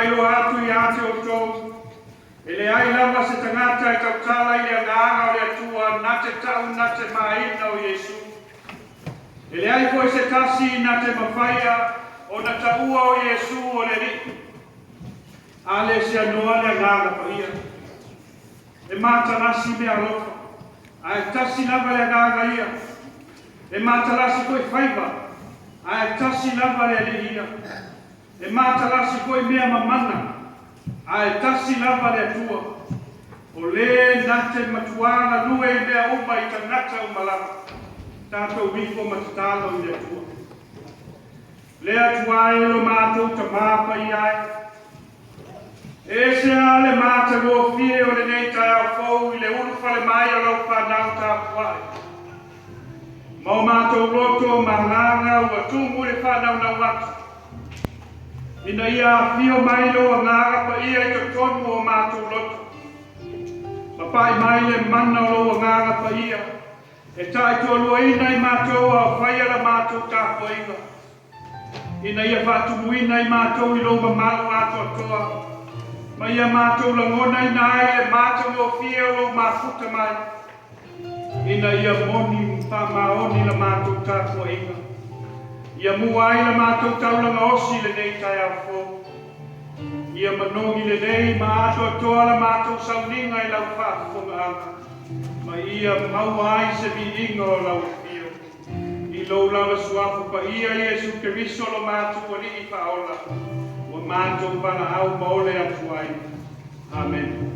faailoa atu ia te outou, e leai lava se tagata e tautala i le Agaga o le Atua na te tau na te maina o Iesu. E leai foi se tasi na te mafaia ona taua o Iesu o le Alii, a le seanoa le Agaga Paia. E matalasi meaalofa, ae tasi lava le Agaga ia. E matalasi foi faiva, ae tasi lava le Alii ia. E matalasi foi mea mamana, ae tasi lava le Atua, o le na te matuā galue i mea uma i tagata uma lava. Tatou ifo ma tatalo i le Atua. Le Atua e lo matou Tamā paia e, e ese lava le matagofie o lenei taeao fou i le ulufale mai o lau fanau tapuai, ma o matou loto ma agaga ua tumu i le faanaunau atu, ina ia afio mai lou Agaga Paia i totonu o matou loto, ma pai mai le mana o lou Agaga Paia e taitoaluaina i matou a o faia la matou tapuaiga, ina ia faatumuina i matou i lou mamalu atoatoa, ma ia matou lagonaina ai le matagofie o lou mafuta mai, ina ia moni ma faamaoni la matou tapuaiga, ia mua ai la matou taulaga osi i lenei taeao fou. Ia manogi lelei ma atoatoa la matou sauniga i lau faafofogaaga, ma ia maua ai se viiga o lau afio. I lou lava Suafa Paia Iesu Keriso lo matou Alii Faaola, ua matou valaau ma ole atu ai. Amene.